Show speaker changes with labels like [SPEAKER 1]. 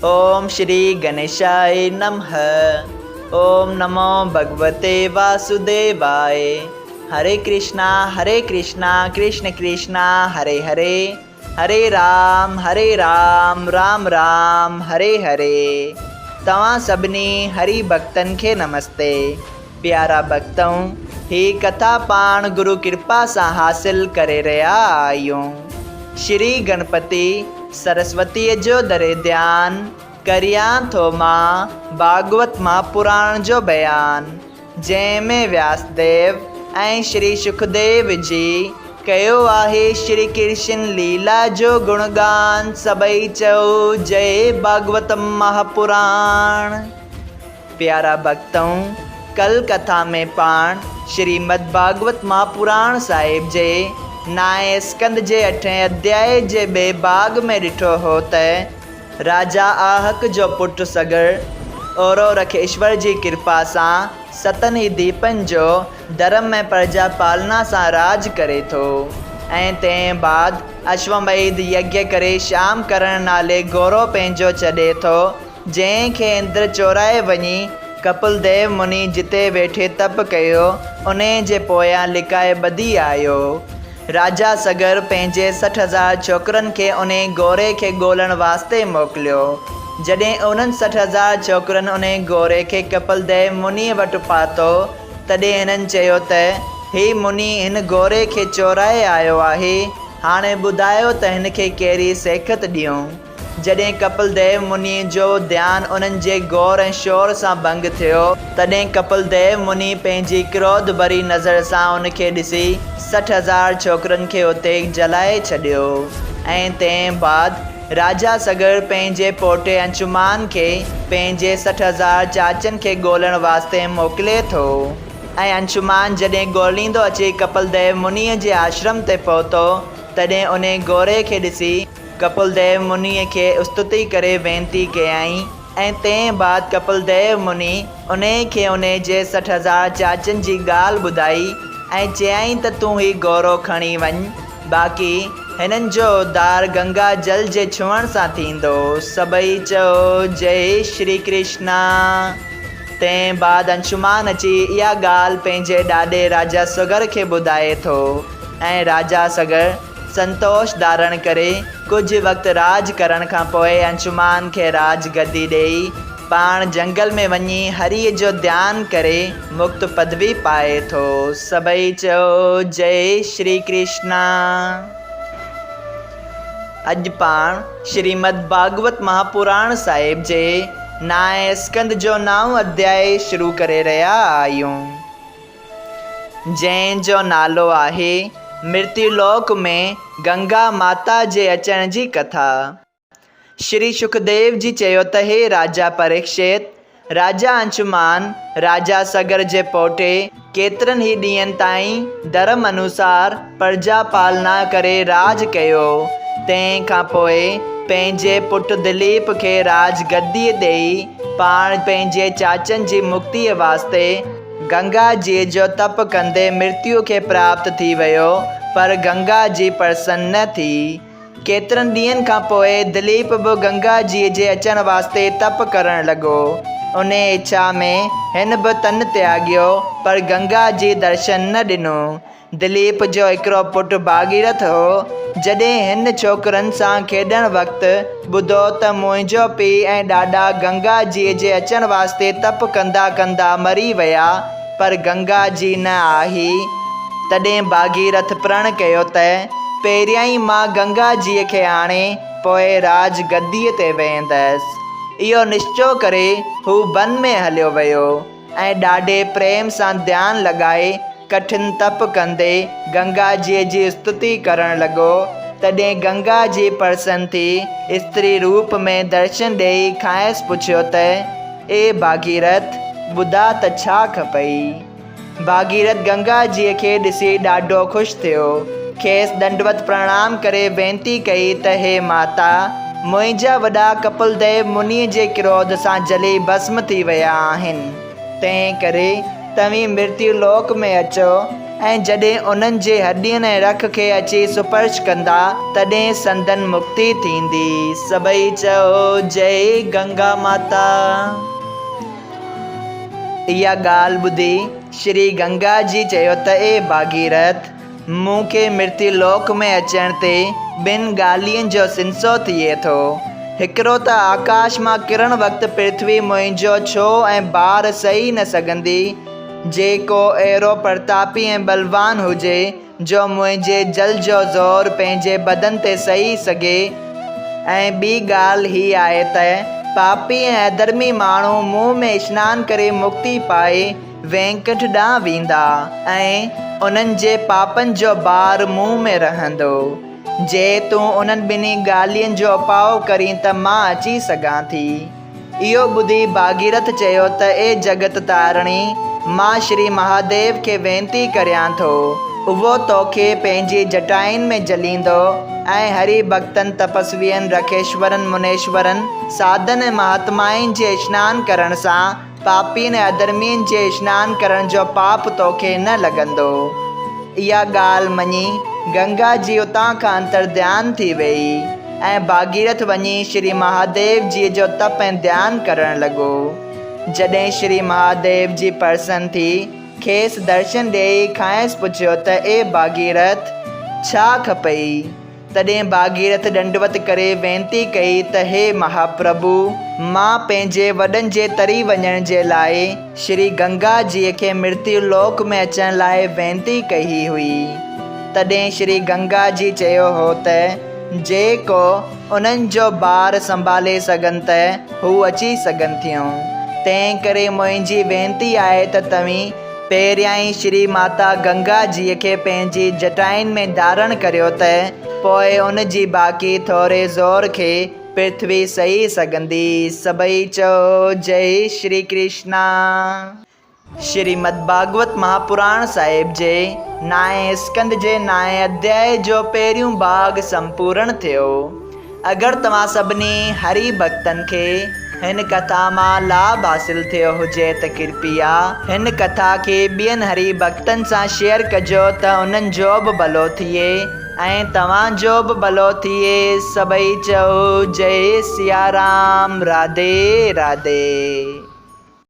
[SPEAKER 1] اوم شري گنيشائي نمه اوم نمو ڀڳوتي واسوديواي هري ڪرشنا هري ڪرشنا ڪرشن ڪرشنا هري هري هري رام هري رام رام رام هري هري توهان سڀني هري ڀڳتن کي نمستي پيارا ڀڳتؤ هي ڪٿا پاڻ گرو ڪرپا سان حاصل ڪري رهيا آهيون شري گڻپتي سرسوتيء جو دري ڌيان، ڪريان ٿو مان ڀاڳوت مھاپراڻ جو بيان، جنھن ۾ وياس ديو ۽ شري شڪديو جي ڪيو آھي شري ڪرشن ليلا جو گڻگان، سڀئي چئو جئي ڀاڳوت مھاپراڻ. پيارا ڀڳتؤ! ڪل ڪٿا ۾ پاڻ شريمد ڀاڳوت مھاپراڻ صاحب جي نائين اسڪنڌ جي اٺين اڌيائي جي ٻئي ڀاڳ ۾ ڏٺو هو ته راجا آهڪ جو پٽ سڳر اورو رک ايشور جي ڪرپا سان ستن ئي ديپن جو ڌرم ۽ پرجا پالنا سان راڄ ڪري ٿو ۽ تنهن بعد اشوميڌ يگيه ڪري شام ڪرڻ نالي گورو پنهنجو ڇڏي ٿو جنهن کي اندر چورائي وڃي ڪپل ديو مني جتي ويٺي تپ ڪيو، انهيء جي پويان لڪائي ٻڌي آيو. راجا سگر پنهنجي 60,000 ڇوڪرن کي انهيء گوري کي ڳولڻ واسطي موڪليو. جڏهن انهن 60,000 ڇوڪرن انهيء گوري کي ڪپل ديو منيء وٽ پاتو، تڏهن هنن چيو ته، هي مني هن گوري کي چورائي آيو آهي، هاڻي ٻڌايو ته هن کي ڪهڙي سيکت ڏيون؟ جڏهن ڪپل ديو منيء جو ڌيان انهن جي گور ۽ شور سان ڀنگ ٿيو، تڏهن ڪپل ديو مني پنهنجي ڪروڌ ڀري نظر سان ان کي ڏسي 60,000 ڇوڪرن کي اتي جلائي ڇڏيو ۽ تنهن بعد راجا سگر پنهنجي پوٽي انشومان کي پنهنجي 60,000 چاچن کي ڳولڻ واسطي موڪلي ٿو ۽ انشومان جڏهن ڳوليندو اچي ڪپل ديو منيء جي آشرم تي پهتو، تڏهن انهي گوري کي ڏسي ڪپل ديو منيء کي استتي ڪري وينتي ڪيائين ۽ تنهن بعد ڪپل ديو مني انهيء کي انهيء جي 60,000 چاچن جي ڳالهه ٻڌائي ۽ چيائين ته تون هي گورو کڻي وڃ، باقي هنن جو اڌار گنگا جل جي ڇهڻ سان ٿيندو. سڀئي چئو جئي شري ڪرشنا. تنهن بعد انشومان اچي اها ڳالهه پنهنجي ڏاڏي راجا سگر کي ٻڌائي ٿو ۽ راجا سگر سنتوش ڌارڻ ڪري ڪجهه وقت راڄ ڪرڻ کان پوء انشومان کي راڄ گدي ڏيئي پاڻ جنگل ۾ وڃي هريء جو ڌيان ڪري مڪت پدوي پائي ٿو. سڀئي چئو جئي شري ڪرشنا. اڄ پاڻ شريمد ڀاڳوت مهاپراڻ صاحب جي نائين اسڪنڌ جو نائون اڌيائي شروع ڪري رهيا آهيون. جنهن جو نالو آهي مرتيو لوڪ ۾ گنگا ماتا جي اچڻ جي ڪٿا. شري شڪديو جي چيو ته هي راجا پريڪشت، راجا انشومان، راجا سگر جي پوٽي، ڪيترن ئي ڏينهن تائين ڌرم انوسار پرجا پالنا ڪري راڄ ڪيو. تنهن کان پوء پنهنجي پٽ دليپ کي راڄ گدي ڏيئي پاڻ پنهنجي چاچن جي مڪتيء واسطي گنگا جيء جو تپ ڪندي مرتيو کي پراپت ٿي ويو، پر گنگا جي پرسن نه ٿي. ڪيترن ڏينهن کان پوء دليپ به گنگا جيء جي اچڻ واسطي تپ ڪرڻ لڳو. انهيء اڇا ۾ هن به تن تياڳيو، پر گنگا جي درشن نه ڏنو. دليپ جو هڪڙو پٽ ڀاڳيرٿ هو. جڏهن هن ڇوڪرن سان کيڏڻ وقت ٻڌو ته منهنجو پيء ۽ ڏاڏا گنگا جيء جي اچڻ واسطي تپ ڪندا ڪندا مري ويا، پر گنگا جي نه آئي، تڏهن ڀاڳيرٿ پرڻ ڪيو ته پهريائين مان گنگا جيء کي آڻي پوء راڄ گديء تي ويهندس. اهو نشچو ڪري هو بن ۾ هليو ويو. ۽ ڏاڍي پريم سان ڌيان لڳائي ڪٺن تپ ڪندي گنگا جيء جي استتي ڪرڻ لڳو، تڏهن گنگا جي پرسن ٿي استري روپ ۾ درشن ڏيئي کانئس پڇيو ته، اي ڀاڳيرٿ! ٻڌاء ته ڇا کپئي؟ ڀاڳيرٿ گنگا جيء کي ڏسي ڏاڍو خوش ٿيو. کيس ڏنڊوت پرڻام ڪري وينتي ڪئي ته هي ماتا! منهنجا وڏا ڪپل ديو منيء جي ڪروڌ سان جلي ڀسم ٿي ويا آهن، تنهن ڪري توهين مرتيو لوڪ ۾ اچو ۽ جڏهن انهن جي هڏين ۽ رک کي اچي سپرش ڪندا، تڏهن سندن مڪتي ٿيندي. سڀئي چئو، جئي گنگا ماتا! اها ڳالهه ٻڌي شري گنگا جي چيو ته اي ڀاڳيرٿ! مون کي مرتيو لوڪ ۾ اچڻ تي ٻن ڳالهين جو سنسو ٿئي ٿو. هڪڙو ته آڪاش مان ڪرڻ وقت پرٿوي منهنجو ڇوهه ۽ بار سهي نه سگهندي، جي ڪو اهڙو پرتاپي ۽ ٻلوان هجي، جو منهنجي جل جو زور پنهنجي بدن تي سهي سگهي ۽ ٻي ڳالهه هي آهي ته پاپي ۽ اڌرمي ماڻهو مون ۾ اشنان ڪري مڪتي پائي وينڪنٺ ڏانهن ويندا ۽ انهن جي پاپن جو بار مون ۾ رهندو. جي تون انهن ٻنهي ڳالهين جو اپاء ڪرين ته مان اچي سگهان ٿي. اهو ٻڌي ڀاڳيرٿ چيو ته اي جڳت تارڻي! مان شري مهاديو کي وينتي ڪريان ٿو، اهو توکي پنهنجي جٽائن ۾ جهليندو ۽ هري ڀڳتن، تپسوين، رکيشورن، منيشورن، ساڌن ۽ مهاتمائن جي اشنان ڪرڻ سان پاپين ۽ اڌرمين جي اشنان ڪرڻ جو پاپ توکي نه لڳندو. اها ڳالهه مڃي گنگا جي اتان کان انترڌيان ٿي ويئي. ۽ ڀاڳيرٿ وڃي شري مهاديو جيء جو تپ ۽ ڌيان ڪرڻ لڳو. جڏهن شري مهاديو جي پرسن ٿي، کيس درشن ڏيئي کانئس پڇيو ته اي ڀاڳيرٿ! ڇا کپئي؟ تڏهن ڀاڳيرٿ ڏنڊوت ڪري وينتي ڪئي ته هي مهاپرڀو! مان پنهنجي وڏن جي تري وڃڻ جي لاء شري گنگا جيء کي مرتيو لوڪ ۾ اچڻ لاء وينتي ڪئي هئي. تڏهن شري گنگا جي چيو هو ته جي ڪو انهن جو بار سنڀالي سگهن ته هو اچي سگهن ٿيون. تنهن ڪري منهنجي وينتي آهي ته توهين پهريائين شري ماتا گنگا جيء کي پنهنجي جٽائن ۾ ڌارڻ ڪريو ته پوء ان جي باقي ٿوري زور کي پرٿوي سهي سگهندي. سڀئي چئو جئي شري ڪرشنا. شريمد ڀاڳوت مهاپراڻ صاحب جي نائين اسڪنڌ جي نائين اڌيائي جو پهريون ڀاڳ سمپورڻ ٿيو. اگر توهان سڀني هري ڀڳتن کي هن ڪٿا مان لاڀ حاصل ٿيو هجي ته ڪرپيا هن ڪٿا کي ٻين هري ڀڳتن سان شيئر ڪجو ته انهن جو به ڀلو ٿئي ۽ توهان جو به ڀلو ٿئي. سڀئي چئو جئي سيارام راڌي راڌي.